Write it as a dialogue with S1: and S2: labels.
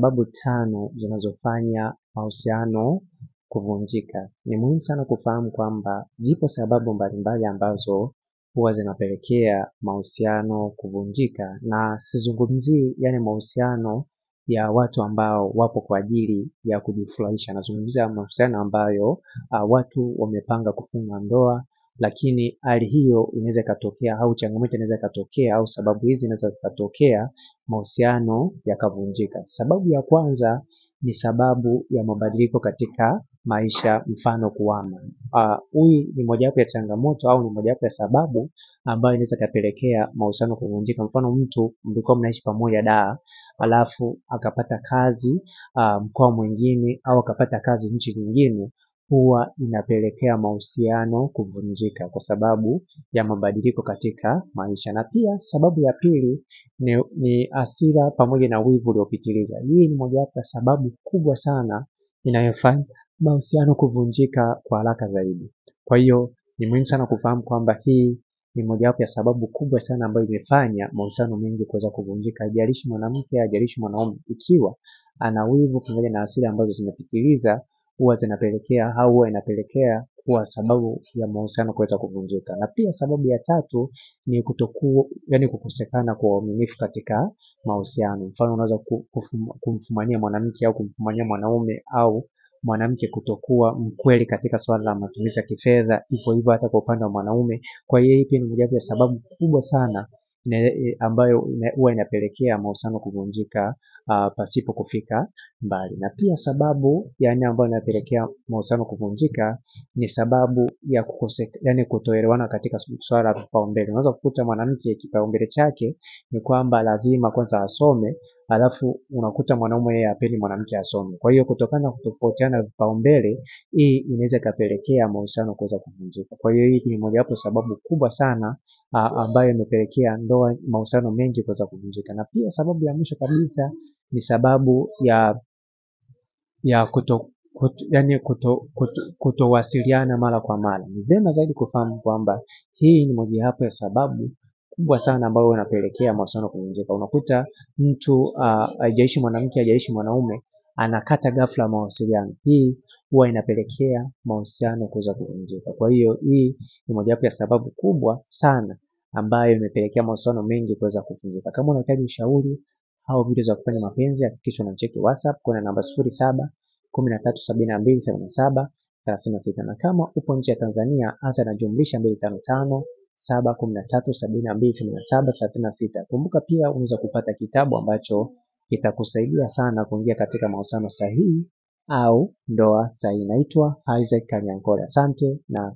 S1: Sababu tano zinazofanya mahusiano kuvunjika. Ni muhimu sana kufahamu kwamba zipo sababu mbalimbali ambazo huwa zinapelekea mahusiano kuvunjika, na sizungumzii yale mahusiano ya watu ambao wapo kwa ajili ya kujifurahisha. Nazungumzia mahusiano ambayo watu wamepanga kufunga ndoa, lakini hali hiyo inaweza ikatokea au changamoto inaweza ikatokea au sababu hizi zinaweza zikatokea mahusiano yakavunjika. Sababu ya kwanza ni sababu ya mabadiliko katika maisha, mfano kuhama. Huyu ni mojawapo ya changamoto au ni mojawapo ya sababu ambayo inaweza ikapelekea mahusiano kuvunjika. Mfano, mtu mlikuwa mnaishi pamoja daa, alafu akapata kazi mkoa mwingine au akapata kazi nchi nyingine, huwa inapelekea mahusiano kuvunjika kwa sababu ya mabadiliko katika maisha. Na pia sababu ya pili ni hasira pamoja na wivu uliopitiliza. Hii ni mojawapo ya sababu kubwa sana inayofanya mahusiano kuvunjika kwa haraka zaidi. Kwa hiyo ni muhimu sana kufahamu kwamba hii ni mojawapo ya sababu kubwa sana ambayo imefanya mahusiano mengi kuweza kuvunjika. Haijalishi mwanamke, haijalishi mwanaume, ikiwa ana wivu pamoja na hasira ambazo zimepitiliza, huwa zinapelekea au huwa inapelekea kuwa sababu ya mahusiano kuweza kuvunjika. Na pia sababu ya tatu ni kutoku, yani kukosekana kwa uaminifu katika mahusiano. Mfano, unaweza kumfumania mwanamke au kumfumania mwanaume au mwanamke kutokuwa mkweli katika swala la matumizi ya kifedha, hivyo hivyo hata kwa upande wa mwanaume. Kwa hiyo hii pia ni mojawapo ya sababu kubwa sana ambayo huwa inapelekea mahusiano kuvunjika pasipo kufika mbali. Na pia sababu ya nne ambayo inapelekea mahusiano kuvunjika ni sababu ya kukoseka, yani kutoelewana katika swala la vipaumbele. Unaweza kukuta mwanamke kipaumbele chake ni kwamba lazima kwanza asome, alafu unakuta mwanaume yeye hapendi mwanamke asome. Kwa hiyo kutokana na kutofautiana vipaumbele, hii inaweza ikapelekea mahusiano kuweza kuvunjika. Kwa hiyo hii ni mojawapo sababu kubwa sana ambayo imepelekea ndoa, mahusiano mengi kuweza kuvunjika. Na pia sababu ya mwisho kabisa ni sababu ya kutowasiliana mara kwa mara. Ni vyema zaidi kufahamu kwamba hii ni mojawapo ya sababu kubwa sana ambayo inapelekea mahusiano kuvunjika. Unakuta mtu haijalishi mwanamke, haijalishi mwanaume, anakata ghafla mawasiliano. Hii huwa inapelekea mahusiano kuweza kuvunjika. Kwa hiyo hii ni mojawapo ya sababu kubwa sana ambayo imepelekea mahusiano mengi kuweza kuvunjika. Kama unahitaji ushauri au video za kufanya mapenzi, hakikisha unacheki WhatsApp kuna namba 07 13 72 87 36. Na kama upo nje ya Tanzania, anza na jumlisha 255 7 13 72 87 36. Kumbuka pia unaweza kupata kitabu ambacho kitakusaidia sana kuingia katika mahusiano sahihi au ndoa sahihi. Naitwa Isaac Kanyankole. Asante na